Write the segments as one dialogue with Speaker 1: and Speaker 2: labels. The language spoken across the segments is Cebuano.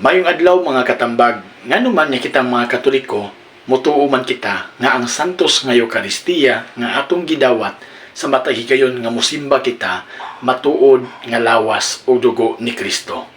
Speaker 1: Mayong adlaw, mga katambag. Ngano man nga kitang mga Katoliko, mutuo man kita nga ang Santos nga Eukaristiya nga atong gidawat sa matag higayon nga musimba kita matuod nga lawas o dugo ni Kristo.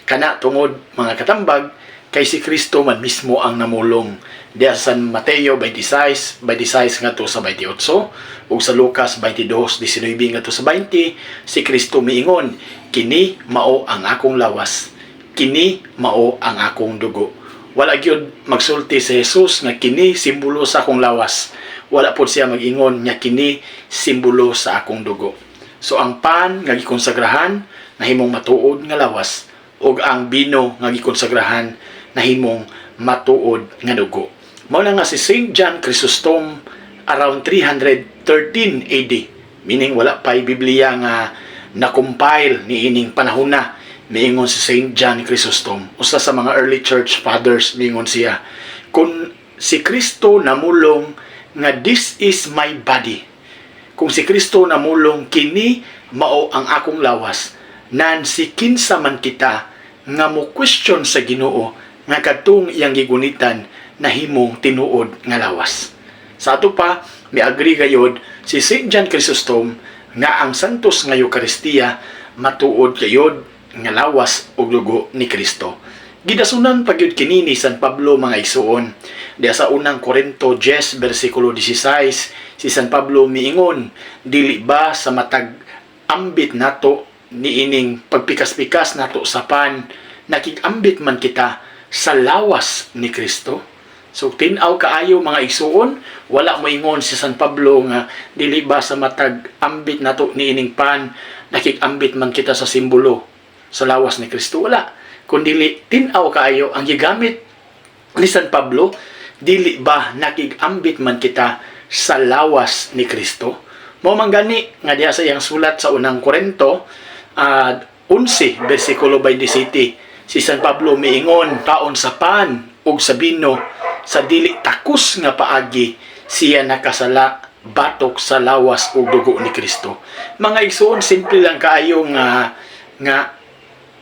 Speaker 1: Kana tungod, mga katambag, kay si Kristo man mismo ang namulong. Diya sa San Mateo 26, 26 ngadto sa 28 ug sa Lucas 22, 19 ngadto sa 20, si Kristo miingon, "Kini mao ang akong lawas, kini mao ang akong dugo." Wala gyud magsulti si Jesus nga kini simbolo sa akong lawas. Wala pod siya mag-ingon nga kini simbolo sa akong dugo. So ang pan nga gikonsagrahan nahimong matuod nga lawas ug ang bino nga gikonsagrahan nahimong matuod nga dugo. Mao na nga si Saint John Chrysostom around 313 AD, meaning wala pa'y Biblia nga na-compile niining panahon na, miingon si Saint John Chrysostom, usa sa mga early church fathers, miingon siya, kung si Kristo namulong nga "This is my body," kung si Kristo namulong "Kini mao ang akong lawas," nan si kinsa man kita nga mo question sa Ginoo nga kadtong iyang gigunitan nahimong tinuod nga lawas? Sa ato pa, mi-agree gayod si Saint John Chrysostom nga ang Santos nga Eukaristiya matuod gayod nga lawas ug dugo ni Kristo. Gidasunan pa gyud kini ni San Pablo, mga igsuon. Diya sa Unang Korinto 10 bersikulo 16, si San Pablo miingon, "Dili ba sa matag ambit nato niining pagpikas-pikas nato sa pan, nakig-ambit man kita sa lawas ni Kristo?" So tin-aw kaayo, mga igsuon, wala moingon si San Pablo nga dili ba sa matag ambit nato niining pan, nakig-ambit man kita sa simbolo sa lawas ni Kristo? Wala. Kundili tin-aw kaayo ang gigamit ni San Pablo, dili ba nakig-ambit man kita sa lawas ni Kristo? Mao man gani nga diha sa iyang sulat sa Unang Korinto 11 bersikulo 27, si San Pablo miingon, "Kaon sa pan ug sa bino sa dili takos nga paagi, siya nakasala batok sa lawas ug dugo ni Kristo." Mga igsoon, simple lang kaayo nga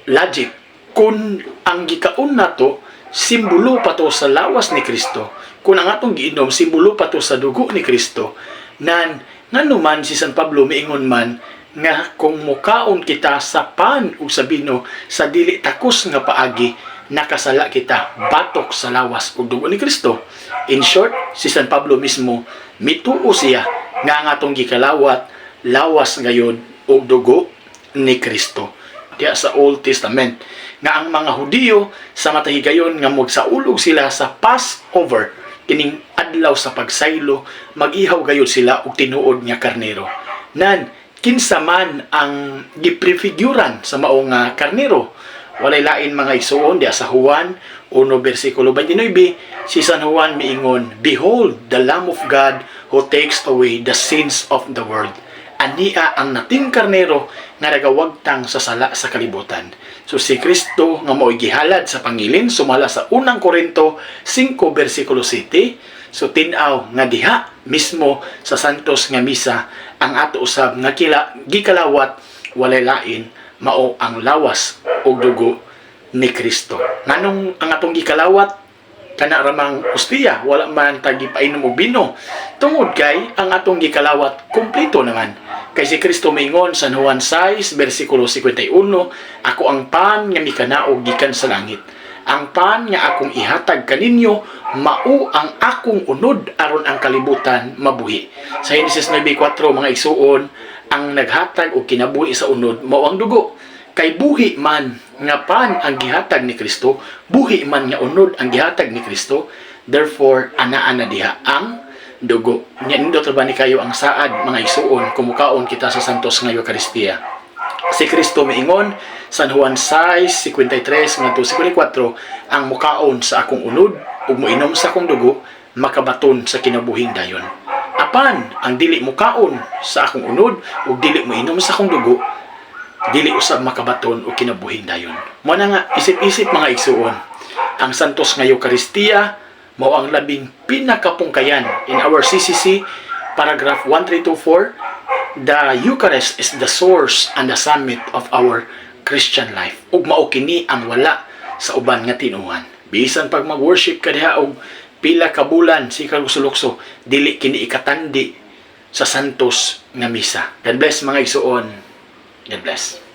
Speaker 1: logic. Kung ang gikaon nato simbolo pa to sa lawas ni Kristo, kung ang atong giinom simbolo pa to sa dugo ni Kristo, nan ngano man si San Pablo miingon man nga kung mukaon kita sa pan ug sa bino sa dili takos nga paagi, nakasala kita batok sa lawas ug dugo ni Kristo? In short, si San Pablo mismo mituo siya nga ang atong gikalawat lawas ngayon ug dugo ni Kristo. Diya sa Old Testament nga ang mga Hudiyo sa matag higayon nga magsaulog sila sa Passover, kining adlaw sa pagsaylo, mag-ihaw gayud sila og tinuod nga karnero. Nan kinsa man ang giprefiguran sa mao nga karnero? Walay lain, mga igsuon, diya sa Juan 1 bersikulo 29, si San Juan miingon, "Behold the Lamb of God who takes away the sins of the world. Ania ang nating karnero nga nagawagtang sa sala sa kalibutan." So si Kristo nga mao'y gihalad sa pangilin sumala sa Unang Korinto 5 bersikulo 7. So tin-aw nga diha mismo sa Santos nga Misa ang ato usab nga kila gikalawat walay lain, mao ang lawas ug dugo ni Kristo. Nganong ang atong gikalawat kana ramang ostiya, wala man ta gipainom og bino? Tungod kay ang atong gikalawat kumpleto naman. Kay si Kristo miingon sa Juan 6 bersikulo 51, "Ako ang pan nga mikanaog gikan sa langit. Ang pan nga akong ihatag kaninyo mao ang akong unod aron ang kalibutan mabuhi." Sa Genesis 9:4, mga igsuon, ang naghatag og kinabuhi sa unod mao ang dugo. Kay buhi man nga pan ang gihatag ni Kristo, buhi man nga unod ang gihatag ni Kristo, therefore anaa na diha ang dugo. Nya nindot ba ni kayo ang saad, mga igsuon, kung mukaon kita sa Santos nga Eukaristiya? Si Kristo miingon San Juan 6:53 ngadto 54, "Ang mukaon sa akong unod ug moinom sa akong dugo makabaton sa kinabuhing dayon. Apan ang dili mukaon sa akong unod ug dili moinom sa akong dugo, dili usab makabaton og kinabuhing dayon." Mo na nga isip-isip, mga igsuon, ang Santos nga Eukaristiya mao ang labing pinakapungkayan. In our CCC paragraph 1324, the Eucharist is the source and the summit of our Christian life. Ug mao kini ang wala sa uban nga tinuhan. Bisan pag mag-worship ka diha og pila ka bulan, sikag sulukso, dili kini ikatandi sa santos nga misa. God bless, mga igsuon. God bless.